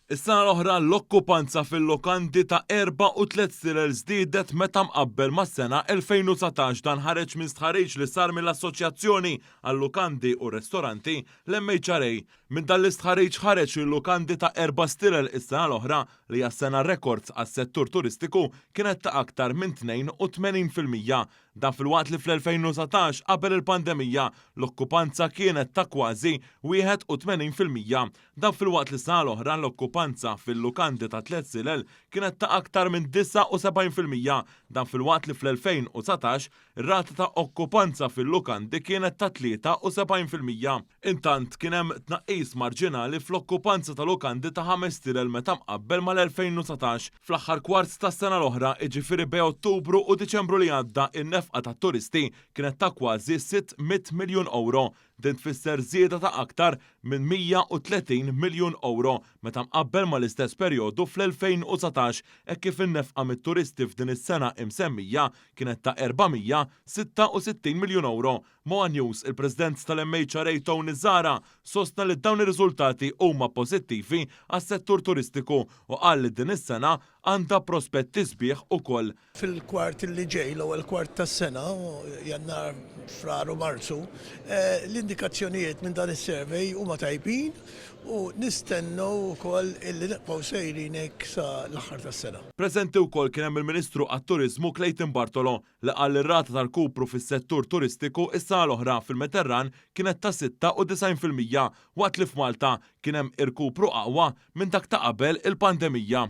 Is-sena l-oħra l-okkupanza fil-lukandi ta' 4 u 3 stilel żdiedet meta mqabbel mas-sena 2019. Dan ħareġ minn stħarriġ li sar mill-Assoċjazzjoni għal-Lukandi u Ristoranti, l-MHRA. Minn dan l-istħarriġ ħareġ li l-lukandi ta' 4 stilel is-sena l-oħra, li hija sena rekord għas-settur turistiku, kienet ta' aktar minn 82%. Dan filwaqt li fl-2019, qabel il-pandemija, l-okkupanza kienet ta' kważi 81%. Dan filwaqt li sena l-oħra l-okkupanza fil-lukandi ta' 3 stilel kienet ta' aktar minn 79%. Dan filwaqt li fl-2019 ir-rata ta' okkupanza fil-lukandi kienet ta' 73%. Intant kien hemm tnaqqis marġinali fl-okkupanza ta' lukandi ta' 5 stilel meta mqabbel mal-2019. Fl-aħħar kwart tas-sena l-oħra, jiġifieri bejn Ottubru u Diċembru li għadda, in-nefqa tat-turisti kienet ta' kważi 600 miljun ewro. Din tfisser żieda ta' aktar minn 130 miljun ewro meta mqabbel mal-istess perjodu fl-2019, hekk kif in-nefqa mit-turisti f'din is-sena imsemmija kienet ta' 466 miljun ewro. Ma' ONE News, il-President tal-MHRA Tony Zahra sostna li dawn ir-riżultati huma pożittivi għas-settur turistiku u qal li din is-sena għandha prospetti sbieħ ukoll. Fil-kwart li ġej, l-ewwel kwart tas-sena, Jannar, Frar u Marzu, l-indikazzjonijiet minn dan is-survey huma tajbin u nistennew ukoll illi nibqgħu sejrin hekk sa l-aħħar tas-sena. Preżenti wkoll kien hemm il-Ministru għat-Turiżmu Clayton Bartolo, li qal li r-rata tal-irkupru fis-settur turistiku is-sena l-oħra fil-Mediterran kienet ta' 96%, waqt li f'Malta kien hemm irkupru aqwa minn dak ta' qabel il-pandemija.